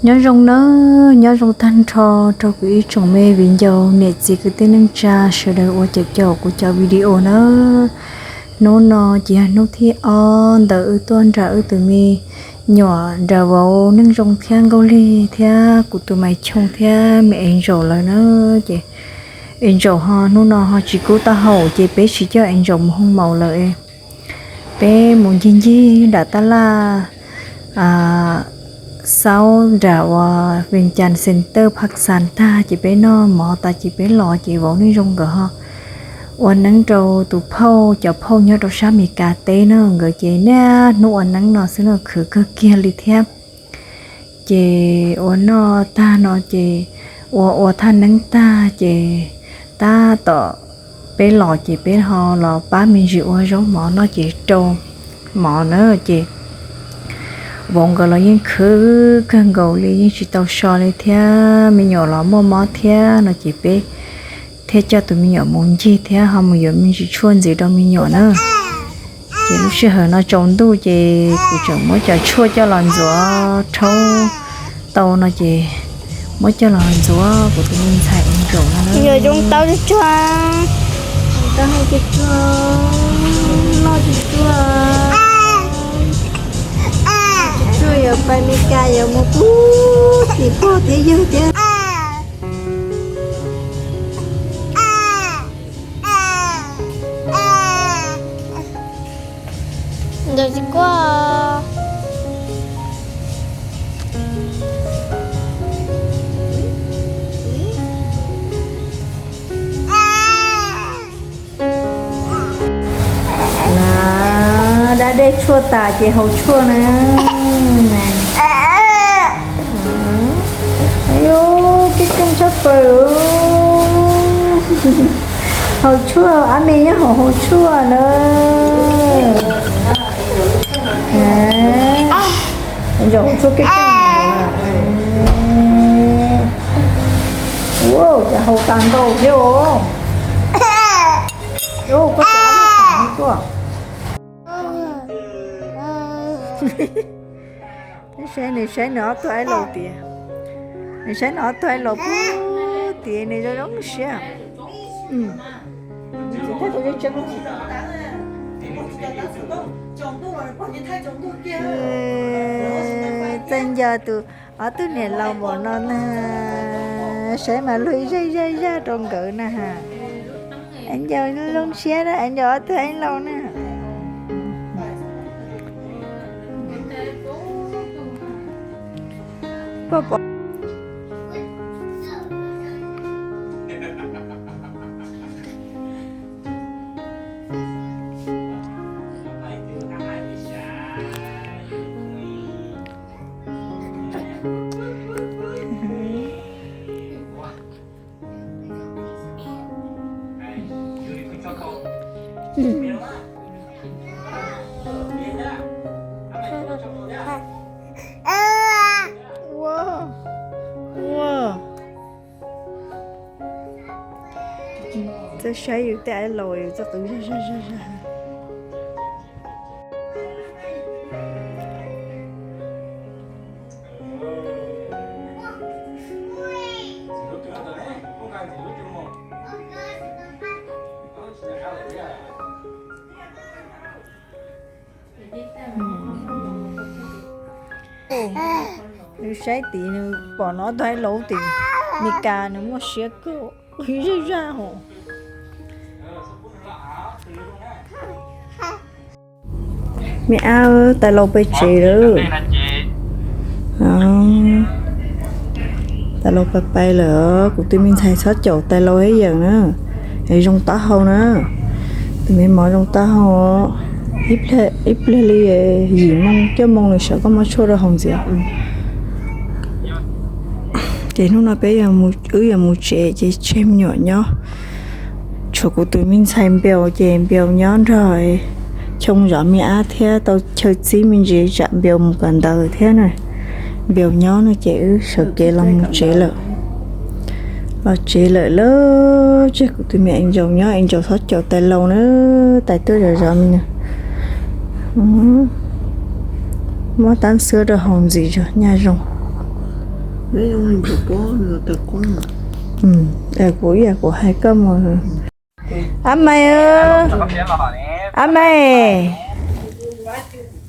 Nyob zoo nawb, nyob zoo tag nrho rau kuv ib tsoom me viv ncaus niam txiv kwv tij neej tsa sawv daws uas caum caum kuv cov video nawb. Hnub no ces yog hnub thib ob ntawm wb tuaj nram wb tus me nyuam nram vauv Neej Zoo thiab Nkauj Lig thiab kuv tus Maiv Choo thiab me Angel lawv na. Ces Angel ho hnub no ho tsis kub taub hau ces peb tsis coj Angel mus hoo maus lawm. Peb mus ncig ncig nram tab laj xaub nram uas Vias Cas Center Park Xas tag ces peb noj mov tas ces peb los ces vauv Neej Zoo nkawd ho ua neeb rau tus phauj, cov phauj nyob rau sab Amelikas teb na, nkawd ces niaj hnub ua neeb no xwb no khwv kawg kiag li thiab. Ces ua noj tag no ces ua ua thaj neeb tag ces tab tom peb los ces peb ho los pab me ntsis ua zaub mov noj ces rau mov na ces vauv nkawd los yeej khwv kawg nkaus li yeej tsis tau so li thiab, me nyuam los muaj mob thiab no ces peb thiaj coj tus me nyuam mus ncig thiab ho mus yuav me ntsis tshuaj ntxiv rau me nyuam na. Ces lub sij hawm no tsaus ntuj ces kuv tseem muab cov tshuaj coj los ntxuav rhaub tau no ces muab coj los ntxuav kuv tus me ntxhais Angel no. Yog zoo tau tsuag tsuag, tau tsuag tsuag, loj tsuag tsuag, tsuag yuav pais Meskas yuav mus pub tim pog thiab yawg thiab. Ntawd tsis quaj. Na, dab dej tshuaj tas ces haus tshuaj na. Ayu, keej keej tshaj plaws. Haus tshuaj, ab me nyob hauv haus tshuaj na. Zaum haus tshuaj keej keej. Ua cas haus tas ntau thiab os. Koj tuaj. Saib nws, saib nws ob tug aib laus tias, nws saib nws ob tug aib laus puag tias nws zoo zoo siab. Txawj nco tus ob tug niam laus npaum no na, saib mas luag zaj zaj zaj rau nkawd na ha. Aib ncaus zoo siab na, aib ncaus ob tug aib laus na. Puaj pom. Ua, ua. Txawj saib yus tej aib laus yus txawj qw zag zag zag zag. Nws saib tid nws pom no tag laus tim Meskas nws muaj siab kawg, zaj zaj hos. Me ab, tais laus pais tsev lawm. Tais laus pais pais lawm, kuv tus me ntxhais txhob caum tais laus ib yam na, es zoo taub hau na. Tus me mov zoo taub hau, ib pliag li yim moo cuaj moo nws sawv koj muab tshuaj rau haus ntxiv. Ces hnub no peb wb yuav mus tsev ces tseg me nyuam nyob. Tshuav kuv tus me ntxhais Npiaus ces Npiaus nyob nrog Choo zov me ab thiab tau chaw txib me ntsis tsam Npiaus mus kawm ntawv thiab na. Npiaus nyob no ces wb sawv kev los mus tsev lawm. Los tsev lawm lauj, tseg kuv tus me Angel nyob, Angel txhob caum tais laus na, tais tuaj zov zov me na. Muab tab xwb rau haus ntxiv tso nyaj zoo. Kuv ib yam kuv hais koj mus. Ab Maiv, Ab Maiv,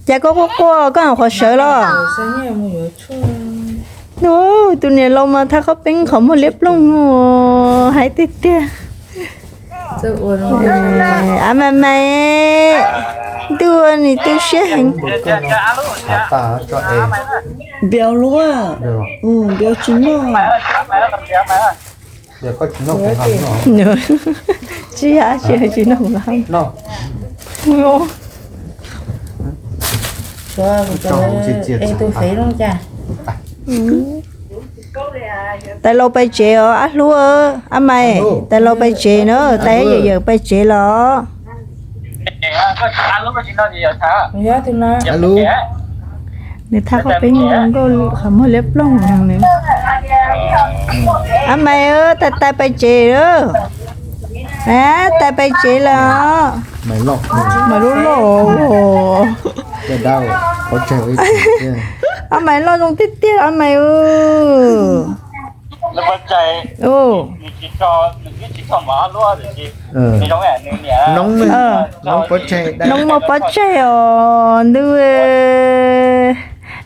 cas koj quaj quaj koj hauv qhov sawv los? Tus niam laus mas thaj qhov peeb qhov muag liab ploog hais tiag tiag. Ab Maiv, Maiv, ntuj, nws tu siab heev. Tsis yog, tsis tsis noj. Tais laus pais tsev os Ab Hlub, Ab Maiv, tais laus pais tsev na, tais yawm yawm pais tsev los. Nws thaj qhov peeb zoo nkauj qhov muag liab ploog. Ab Maiv, tais tais pais tsev lawm. Tais pais tsev lawm. Maiv loj loj. Ab Maiv loj zoo tiag tiag Ab Maiv. Noob muaj pob tsaig os ntuj.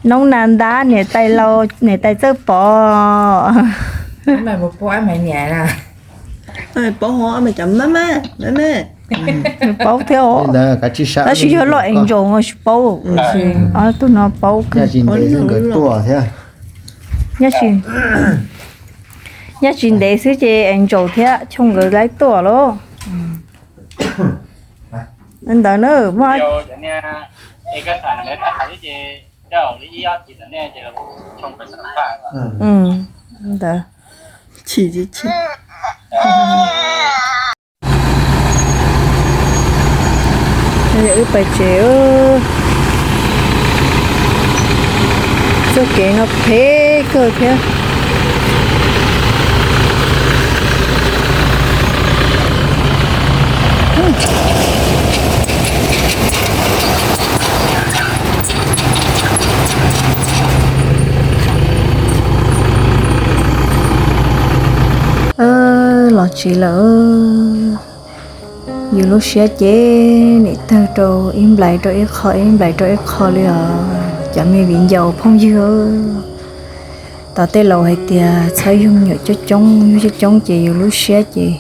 Noob nas ntab niam tais laus niam tais txawj pov. Paub thiab os, tab sis yog loj es ntsaus no tsis paub. Tus no paub kawg. Nyaj tsis ntev xwb ces es ntsaus thiab choo nkawd laib tuaj lauj. Ntawd na, ntawd. Wb pais tsev. Txoj kev no phem kawg thiab. Los tsev lawm. Yus lub siab ces nim tawg rau ib nplais rau ib qho, ib nplais rau ib qho li os cov me viv ncaus phooj ywg. Tos tej laus hais tias txhob yug me nyuam coob coob, yug coob coob ces yus lub siab ces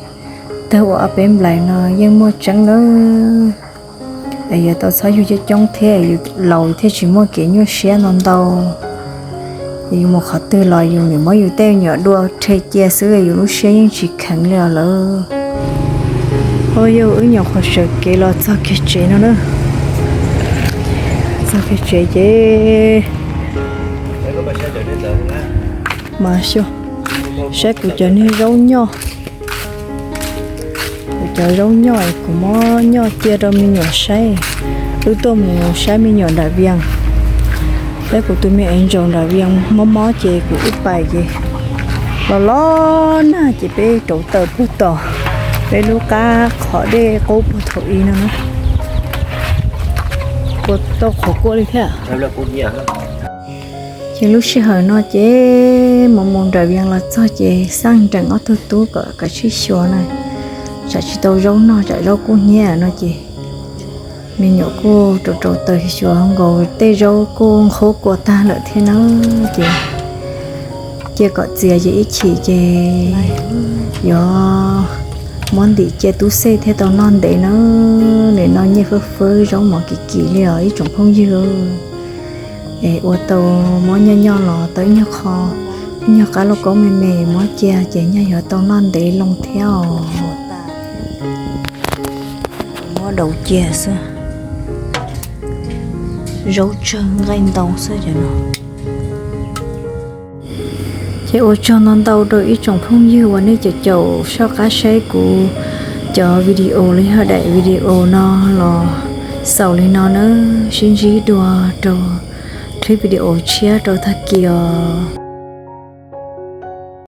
tawg ua ob peb nplais no yeej muaj tseeb nawb. Es yuav tau txhob yug coob coob thiab yus laus thiaj tsis muaj kev nyuaj siab ntau ntau. Es yus mus qhov twg los yus nim muab yus tej me nyuam dua rhe cia xwb yus lub siab yeej tsis kheev li os lawm. Ua yog wb nyuam qhuav sawv kev los txog kiag tsev no na. Txog kiag tsev ces mas xyuas saib kuv cov niag zaub nyoj. Kuv cov zaub nyoj es kuv muab nyoj cia rau me nyuam saib. Wb tuaj mus saib me nyuam nram Vias. Saib kuv tus me ev ntsaus nram Vias mob mob ces kuv wb pais ces los los nag ces peb rauv taws puag tom peb lub qab qhov dej qub puag thaum ub no na. Kuv tau qhov kuaj li thiab. Ces lub sij hawm no ces mus mus nram Vias los txog ces xaj nrees ob tug tub kom kav tsij xyuas na, tsam tsis tau zaub noj tsam zaub kub hnyiab no ces me nyuam kuj rauv rauv taws xyuas nkaus tej zaub kuj nqhuab kua tag lawm thiab na. Ces cia kom txias ces ib chim ces yuav muab ntim cia tub xej thiaj tau noj ntev na. Nim no nyiaj fwb fwb zaub mov kim kim li os ib tsoom phooj ywg. Es ua tau muab nyoj nyoj los tau ib nyuag qho, ib nyuag qab lauj kaub me me muab cia ces nyaj yuav tau noj ntev loo thiab os. Muab daus cia xwb, zaub tsawg nqaij ntau xwb cov no. Ces ua tsaug ntau ntau rau ib tsoom phooj ywg uas nej caum caum soj qab saib kuv cov video los yog daim video no los xaus li no na. Sib ntsib dua rau clip video tshiab rau tag kis os.